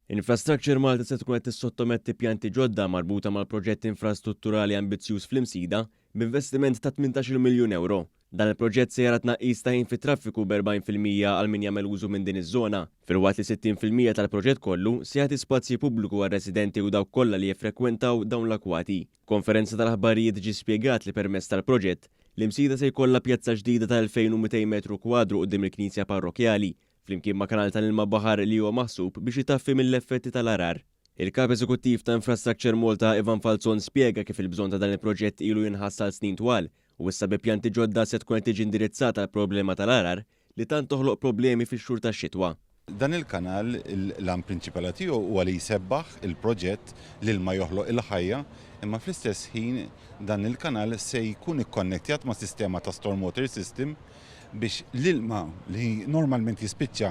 Infrastructure Malta se tkun qed tissottometti pjanti ġodda marbuta mal-proġett infrastrutturali ambizzjuż fl-Imsida b'investiment ta' 18-il miljun ewro. Dan il-proġett se jara tnaqqis ta' ħin fit-traffiku b'40% għal min jagħmel użu minn din iż-żona, filwaqt li 60% tal-proġett kollu se jagħti spazji pubbliku għar-residenti u dawk kollha li jiffrekwentaw dawn l-akwati. F'konferenza tal-aħbarijiet ġie spjegat li permezz tal-proġett, l-Imsida se jkollha pjazza ġdida ta' 2,200 metru kwadru quddiem il-Knisja Parrokkjali, flimkien ma' kanal tal-ilma baħar li huwa maħsub biex itaffi mill-effetti tal-għarar. Il-Kap Eżekuttiv ta' Infrastructure Malta Ivan Falzon spjega kif il-bżonn ta' dan il-proġett ilu jinħass għal snin twal u issa bi pjanti ġodda se tkun qed tiġi indirizzata l-problema tal-għarar li tant toħloq problemi fix-xhur tax-xitwa. Dan il-kanal l-għan prinċipali tiegħu huwa li jsebbaħ il-proġett, l-ilma joħloq il-ħajja, imma fl-istess ħin dan il-kanal se jkun ikkonnettjat ma' sistema ta' stormwater system biex l-ilma li normalment jispiċċa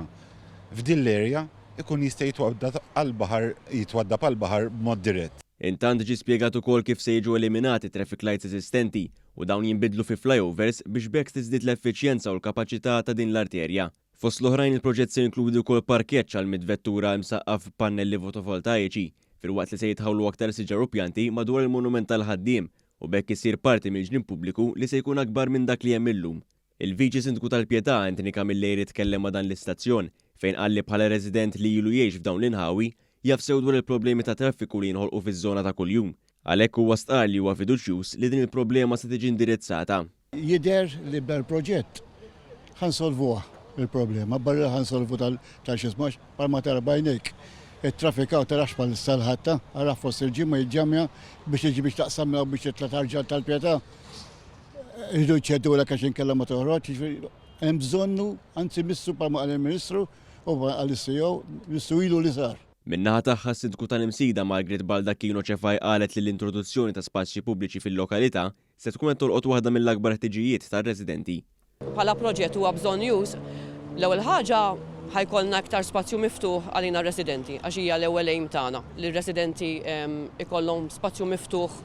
f'din l-area ikun jista' jitwaddab għall-baħar jitwaddab għall-baħar b'mod dirett. Intant ġie spjegat ukoll kif se jiġu eliminati traffic lights eżistenti u dawn jinbidlu fi flyovers biex b'hekk tiżdied l-effiċjenza u l-kapaċità ta' din l-arterja. Fost l-oħrajn il-proġett se jinkludi wkoll parkeġġ għal 100 vettura imsaqqaf b'pannelli fotovoltaiċi filwaqt li se jitħawlu aktar siġar u pjanti madwar il-monument tal-ħaddiem u b'hekk isir parti mill-ġnien pubbliku li se jkun akbar minn dak li hemm illum. Il-Viċi Sindku tal-Pietà Anthony Camilleri tkellem ma' dan l-istazzjon fejn qal li bħala resident li ilu jgħix f'dawn l-inħawi jaf sew dwar il-problemi ta' traffiku li jinħolqu fiż-żona ta' kuljum. Għalhekk huwa stqarr li huwa fiduċjuż li din il-problema se tiġi indirizzata. Jidher li b'dan il-proġett ħa nsolvuha il-problema, barra li ħa nsolvu tal-xismu għax bħalma tara b'għajnejk it-traffic hawn tarax bħalissa l-ħadd, ara fost il-ġimgħa jiġġamja biex tiġi biex taqsam minn hawn biex titla' tarġa' tal-Pietà. Iridu jċedulek għax inkella ma toħroġ, jiġifieri hemm bżonnu, anzi missu bħalma qal il-Ministru u bħalma qal is-CEO, missu ilu li sar. Min-naħa tagħha s-Sindku tal-Imsida Margaret Baldacchino Cefai qalet li l-introduzzjoni ta' spazji pubbliċi fil-lokalità se tkun qed tolqot waħda mill-akbar ħtiġijiet tar-residenti. Bħala proġett huwa bżonnjuż, l-ewwel ħaġa ħa jkollna iktar spazju miftuħ għalina r-residenti għax hija l-ewwel aim tagħna li r-residenti ikollhom spazju miftuħ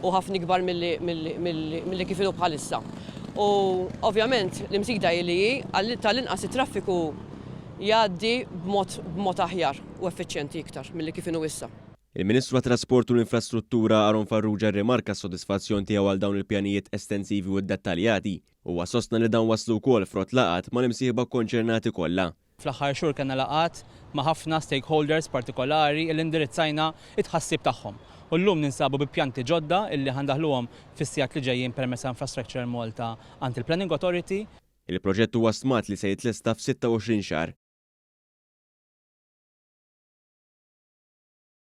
u ħafna ikbar milli kif inhu bħalissa. U ovvjament l-Imsida hi li hi, għal tal-inqas it-traffiku jgħaddi b'mod aħjar u effiċjenti iktar milli kif inhu issa. Il-Ministru għat-Trasport u l-Infrastruttura Aaron Farrugia rrimarka s-sodisfazzjon tiegħu għal dawn il-pjanijiet estensivi u ddettaljati. Huwa sostna li dawn waslu wkoll frott laqgħat mal-imsieħba kkonċernati kollha. Fl-aħħar xhur kellna laqgħat ma' ħafna stakeholders partikolari illi indirizzajna t-tħassib tagħhom. U llum ninsabu bi pjanti ġodda illi ħa ndaħħluhom fis-sigħat li ġejjin permezz ta' Infrastructure Malta għand il-Planning Authority. Il-proġett huwa stmat li se jitlesta f'26 xahar.